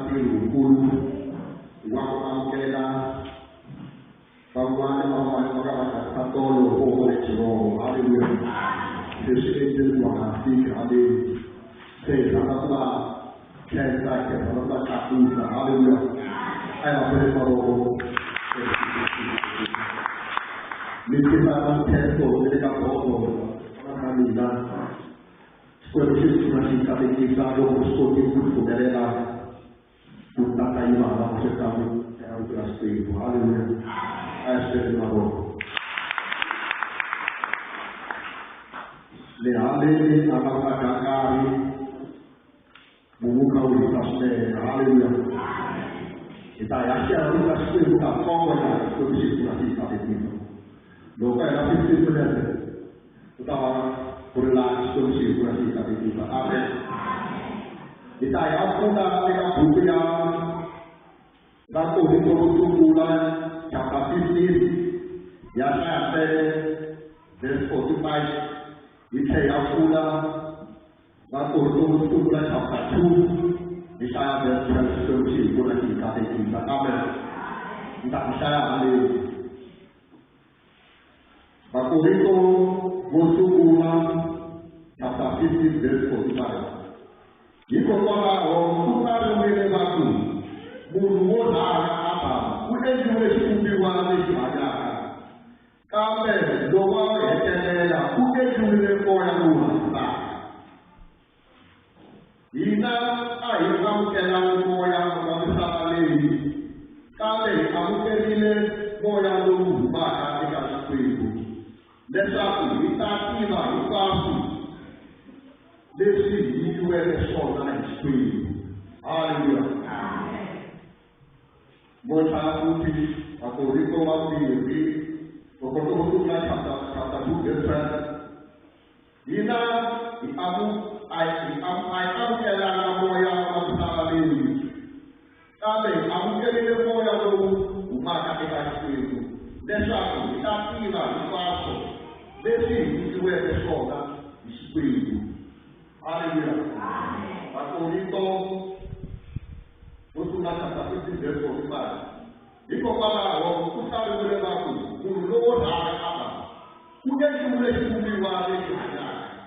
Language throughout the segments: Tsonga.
ntirho wukulu wa ku amukela van'wana na van'wana va ka va nga tolo vo lejiroho. Haleluya. Se swi endleni va nga fiki haleni. Se hi rhandza ku va khensa, hi rhandza ku va tlakusa. Haleluya. A hi va pfule mavoko. Mi tisa nkhenso ni le ka bodo na mina. Xikwembu xi pfuna xi katekisa loko swi koti ku pfumelela ku tata yi va mahlweni ka rito ra Xikwembu. Haleluya. A hi swi vekeni mavoko. Le haleni a nga ta dya nkarhi mumu kha wu hisa swinene. Haleluya. Hi ta ya xerha rito ra Xikwembu katsongo nyana. Xikwembu xi pfuna xi hi katekisa. Loko ka hela 15 minete ku ta va ku ri laha Xikwembu xi hi pfuna xi hi katekisa. Amen. Hi ta ya pfuna eka buku ya Vakorinto vo sungula chapter 15 ya hlaya ntsena verse 45 hi tlhela ya pfula Vakorinto vo sungula chapter 2 hi hlaya verse 12. Xikwembu xi hi pfuna xi hi katekisa. Amen. Ni ta ku hlaya haleni. Vakorinto vo sungula chapter 15 verse 45. Hikokwalaho ku tsariwile va ku, Munhu wo rhanga Adamu u endliwile xivumbiwa lexi hanyaka, kambe lowa hetelela u endliwile moya lowu hanyisaka. Hina a hi amukelangi moya wa misava leyi, kambe hi amukerile moya lowu humaka eka Xikwembu, leswaku hi ta tiva hinkwaswo leswi hi nyikiweke swona hi Xikwembu. Haleluya. Mo tlhela futhi Vakorinto va mbirhi, Vakorinto vo sungula chapter 2 verse 12. Hina hi amu a hi amu a hi amukelanga moya wa misava leyi, kambe hi amukerile moya lowu humaka eka Xikwembu, leswaku hi ta tiva hinkwaswo leswi hi nyikiweke swona hi Xikwembu. Haleluya. Vakorinto vo sungula chapter 15 verse 45. Hikokwalaho ku tsariwile va ku, Munhu lowo rhanga Adamu u endliwile xivumbiwa lexi hanyaka,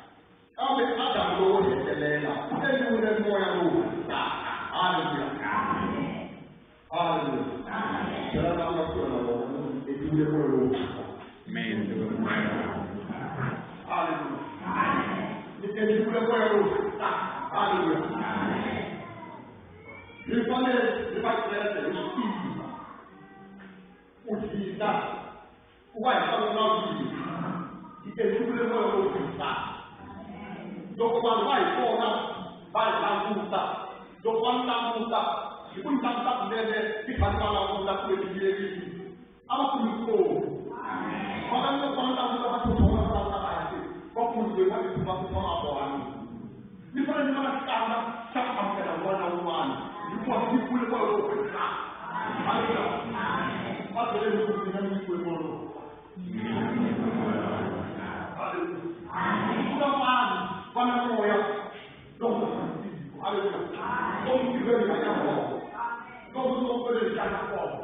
kambe Adamu lowo hetelela u endliwile moya lowu hanyisaka. Haleluya. Haleluya. Byela lava nga kusuhi na vona, endliwile moya lowu hanyisaka. Haleluya. Ni endliwile moya lowu hanyisaka. Haleluya. Hi fanele hi va Kreste hi swi tiva ku hina ku va hi fana na wihi hi endliwile moya lowu hanyisaka. Loko vanhu va hi vona va hi languta, loko va ni languta hi ku ni languta kunene ni kha ni va languta kumbe ni miyerile, a va kumi vutomi. Va nga loko va ni languta va tlhontlha va languta kahle, va ku munhu loyi wa tiphuma ku tshama a bohanile. Ni fanele ni va na xikandza xa ku amukela un'wana na un'wana hikuva ni nyikiwile moya lowo kwetsima. Haleluya. Va byele ni ku mina ni nyikiwe moya lowo. Haleluya. Ku na vanhu va na moya lowu nga fanisiku. Haleluya. Lowu tirhweni hi hanya wona. Lowu lowu hi hanya kona.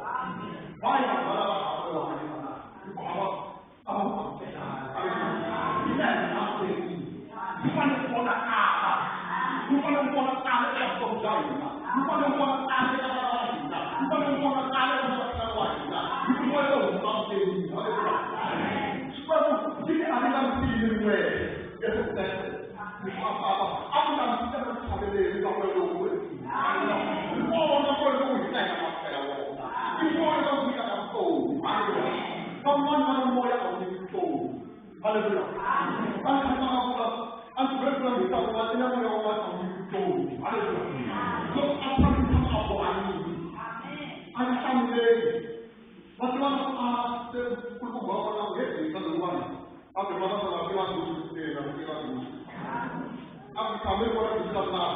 Va ya va lava va hanyisa na hikuva a va a va ku amukelanga. Haleluya. Hina hi amukerile. Hi fanele ku vonakala. Hi fanele ku vonakala eka vutomi bya hina. Hi fanele ku vonakala eka vana va hina. Hi fanele ku vonakala eka vatekani wa hina. Hi ku moya lowu huma vutomi. Haleluya. Xikwembu xi ti a ni langutile rin'wele Yesu Kreste. Hikuva Baba a ku langutile na chaveleri ka moya lowu kwetsima. Haleluya. Hi wona moya lowu hina hi nga amukela wona. I moya lowu nyikaka vutomi. Haleluya. Van'wana va na moya a wu nyiki vutomi. Haleluya. Va tlhela va vula a ndzi vula vula hi ta ku va ina moya wa a wu nyiki vutomi. Haleluya. Loko a tshama tshama a bohanile. A nga hlamuleki. Va tiva na ku a se nkulukumba wa kona ku he hina lowuwani a ku vana va tiva ku ena tiva ku a ku tshame vona ku ta la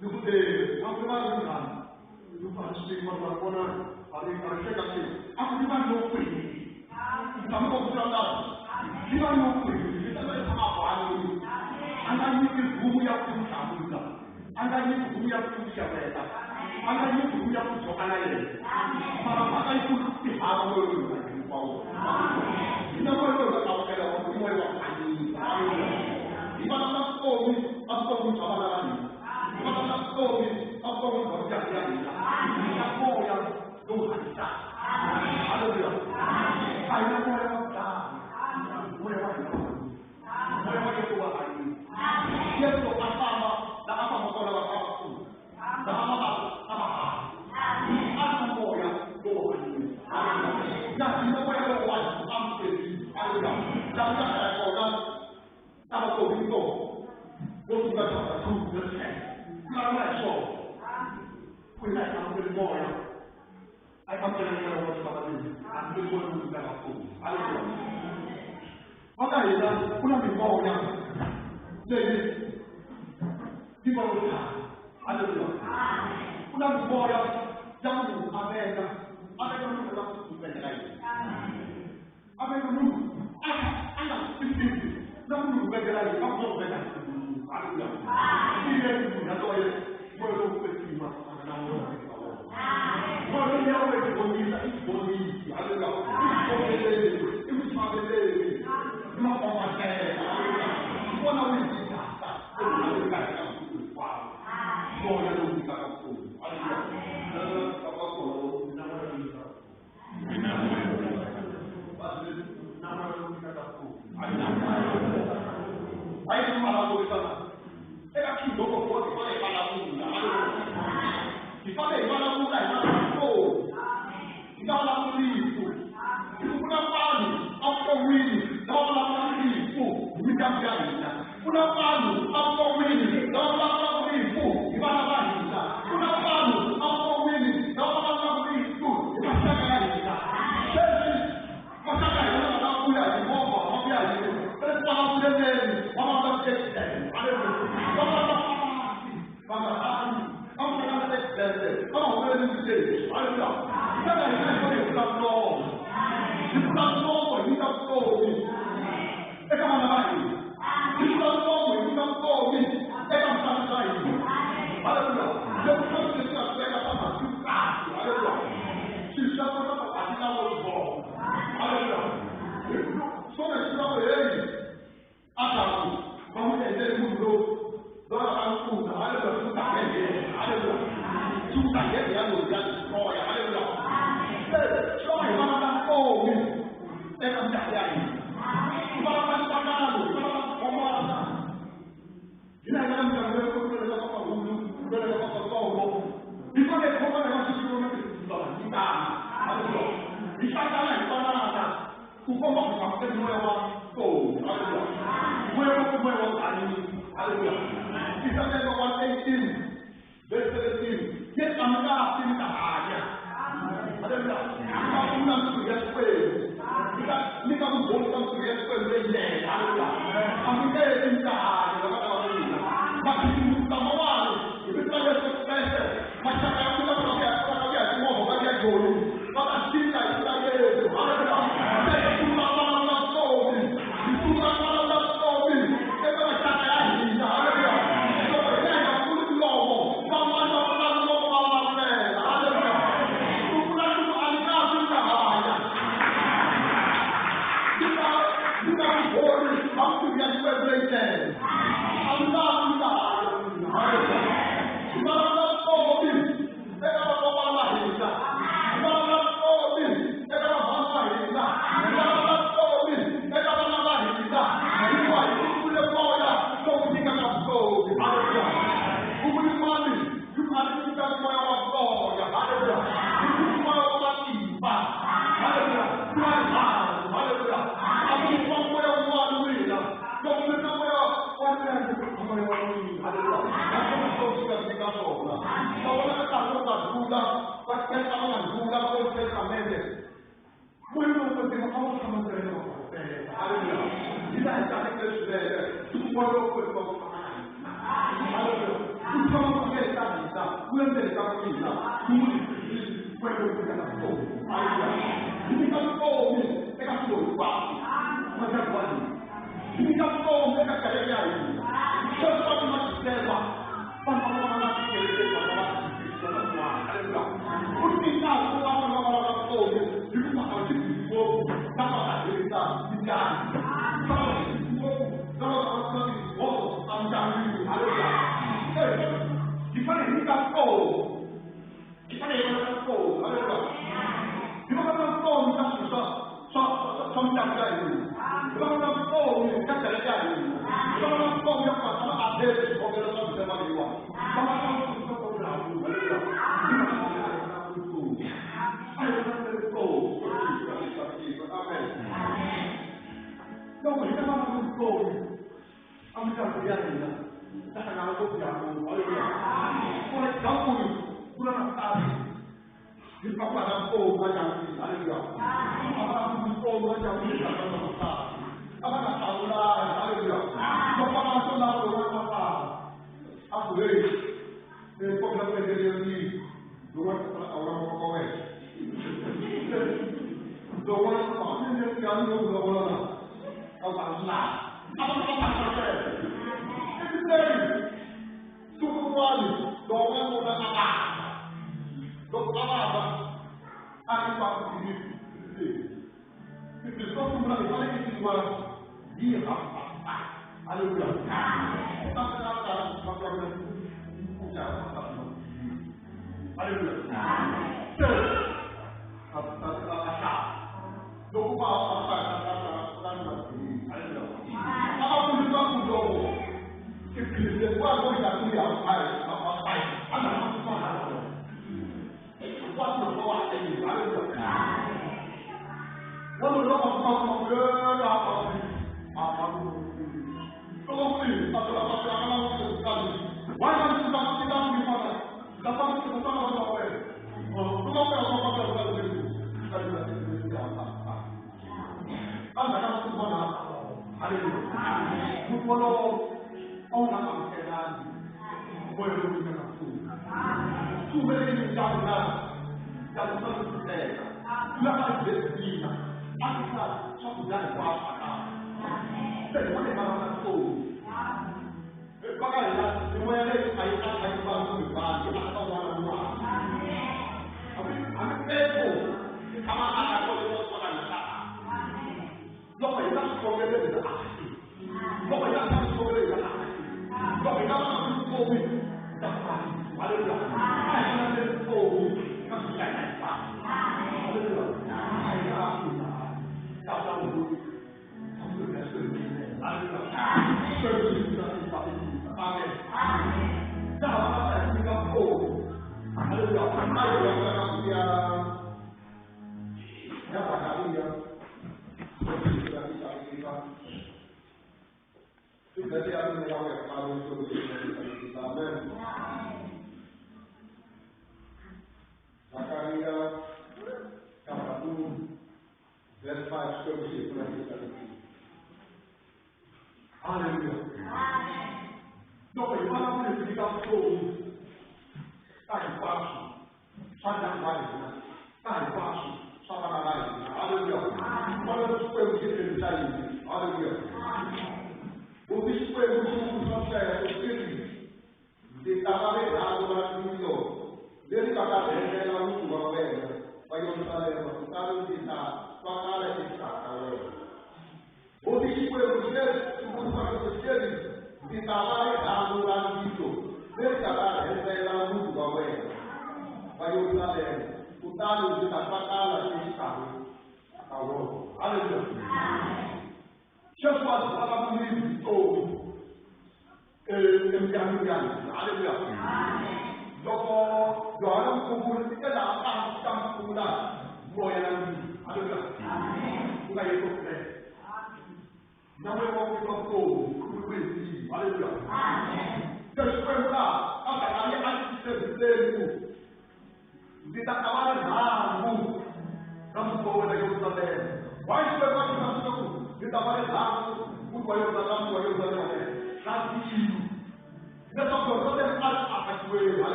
ni ku a ku va ri njhani ni ku a swi tivi va vona a ri a ri hleka swi a ku va no kwihi tshame va ku ta la ni va no kwihi ni ta va tshama bohanile. A nga nyiki humu ya ku hlamula. A nga nyiki humu ya ku xeweta. A nga yi ku ya ku joka na yena. Mara mhaka yi ku tihava moya lowu nga hinkwawo. Hina moya lowu nga amukela wa i moya wa ku hanyisa. Hi vulavula vutomi evuton'wini bya vana va hina. Hi vulavula vutomi evuton'wini bya mindyangu ya hina. Hi nyika moya lowu hanyisaka. Haleluya. A hi na moya wa ku dlaya. Moya wa hina wa hanyisa. Moya wa Yesu wa hanyisa. Yesu a famba laha a famba kona vanhu a va pfuna. Laha a va a va hanya. A ri na moya lowu hanyisa. Na hina moya lowu wa amukerile. Haleluya. Laha nga ya kona a va komi kona. Wo sungula chapter 2 verse 10. Vulavula hi swona. Ku hina hi amukele moya. A hi amukele moya wa misava leyi. Amukele moya lowu nga vutomi. Haleluya. Aka hina ku na mimoya leyi yi va. Haleluya. Ku na mimoya ya munhu a venga a venga munhu la ku vengela yena. A venga munhu a a nga swi twisisi na munhu ku vengela yena a ku venga. Haleluya. Ile munhu yaloye moya lowu kwetsima a nga na wona eka wona. Moya lowu ya wena vonisa i vonisi. Haleluya. I voneleli i ku chaveleli i makombandlela. Haleluya. Vona wu hi tata eka hinkwavo. Moya lowu nyikaka vutomi. Haleluya. Na moya lowu nyikaka vutomi. Na moya lowu nyikaka vutomi. A yi vulavula eka kingdom of God hi fanele hi vulavula. Hi fanele hi vulavula hi vutomi. Hi nga vulavuli rifu. Hi ku na vanhu evuton'wini lava vulavulaka rifu hi mindyangu ya hina. Ku na vanhu evuton'wini lava vulavulaka rifu hi vana va hina. Ku na vanhu evuton'wini lava vulavulaka rifu hi maxaka ya hina. Sweswi maxaka ya hina va vuya hi movha, va vuya hi sweswi va vulavuleni va vulavula accident. Haleluya. Va vulavula va nga hanyi. Va vulavula accident. Va nga humeleli leswi. Haleluya. Xana hina hi fanele hi vulavula hi vulavula hi nyika vutomi eka vana va hina. Hi vulavula hi nyika vutomi eka misava bya hina. Haleluya. Loko swo leswi nga sweka swa masiku kahle. Haleluya. Swilo swa kona a swi na vona. Haleluya. Swo leswi swa ku heyi Adamu va n'wi endlele munhu lowu va nga ta n'wi pfuna. Haleluya. Swi ta nghena. Haleluya. Swi ta nghena ya loyi ya destroyer. Haleluya. Se swi hi vulavula vutomi eka mindyangu ya hina. Hi vulavula ntsakalo, hi vulavula ku khomana. Hina hi nga na mindyangu leyi ku veleka papahulu, ku veleka papatsongo. Hi fanele hi khomana hi masiku na lava nyikana. Haleluya. Hi hlangana hi fanana ku komba ku amukela moya wa vutomi. Haleluya. Moya wa moya wa ku hanyisa. Haleluya. Isaiah 1:18 verse 17. Yesu a mi nga fi mi ta hanya. Haleluya. Mi ta vula ya Xikwembu. Mi ta vumbhoni ka mintirho ya Xikwembu leyinene. Haleluya. A mi nge fi mi ta hanya loko ta va mina. Maphisimusi lamawani hi vito ra Yesu Kreste maxaka ya n'wina va ta vuya va ta vuya hi timovha va vuya Joni va ta xika hi vito ra Yesu. Haleluya. Se hi sungula ku vulavula vutomi. Hi sungula ku vulavula vutomi eka maxaka ya hina. Haleluya. Loko hina hi nga pfuli milomo van'wana va pfula milomo va vulavulela. Haleluya. Sungula ku a mi nga fi mi ta hanya. Mi ta vumbhoni bya mintirho ya Xikwembu leyinene. A mi nga fi mi ta hanya n'wina. Haleluya. Hi vulavula vutomi eka vakokwana va hina. Hi vulavula vutomi eka vahanu va hina. Hi vulavula vutomi eka vana va hina. Hikuva hi sungule moya lowu nyikaka vutomi. Haleluya. Vumani hi mali nyika moya wa moya. Haleluya. Hi nyika moya wa matimba. Haleluya. Wa rirhandzu. Haleluya. A ku nyikiwa moya wun'wana wina. Loko mi ri na moya wa moya wa n'wina. Haleluya. Naswona swo swi nga nyika swona. Va vona ka nkarhi lowu nga ndlula va tlhela va nga ndlula va Old Testament. Moya lowu kwetsima a wu tshama ntsena na vaprofeta. Haleluya. Hina hi tsakile swinene hi ku moya lowu kwetsima wu tshama na hina. Haleluya. Ku tshama ku nge ka hina wu endzeni ka n'wina moya lowu nyikaka vutomi. Haleluya. Hi nyika vutomi eka swilo hinkwaswo. Ndyangu wa hina. Hi nyika vutomi eka kereke ya hina. Sweswi va ma December vanhu va vona na tikerekeni va va vutomi. Haleluya. Hi va na vutomi ka swilo swa mindyangu ya hina. Hi va na vutomi ka kereke ya hina. Hi va na vutomi ya ku va adhele swikhongelo swa misava leyiwani. Va va na vutomi swa vutomi. Haleluya. Amen. Loko hi ta va na vutomi a mindyangu ya hina ta hlangana ngopfu ya munhu. Haleluya. For example, ku na nsati hi va ku va na vutomi va ndyangwini. Haleluya. A va na vutomi va ndyangwini va na nsati. A va nga hlawulani. Haleluya. Loko va nga swo lava loko va nsati a ku hey ni kombela ku endleriwa yini loko a wu na nkoka wa wena. Loko a ni nga ni vulavula na a va la a va nga Amen.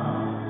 Amen.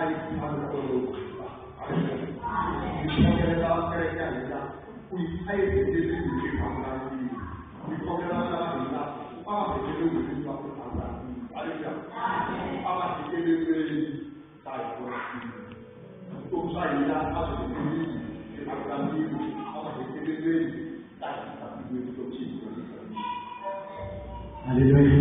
a yi tshami kwaloku. Hi khongelela kereke ya hina ku a yi heteleli hi hambulangile. Hi khongelela vana va hina a va heteleli hi va ku hambulangile. Haleluya. A va heteleleli va hi vona. Vutomi bya hina a byi heteleli hi hambulangile, a va heteleleli va hi tsakile vutomi byi hi dyondzisa. Haleluya.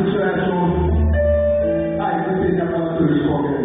Sweswo a hi ku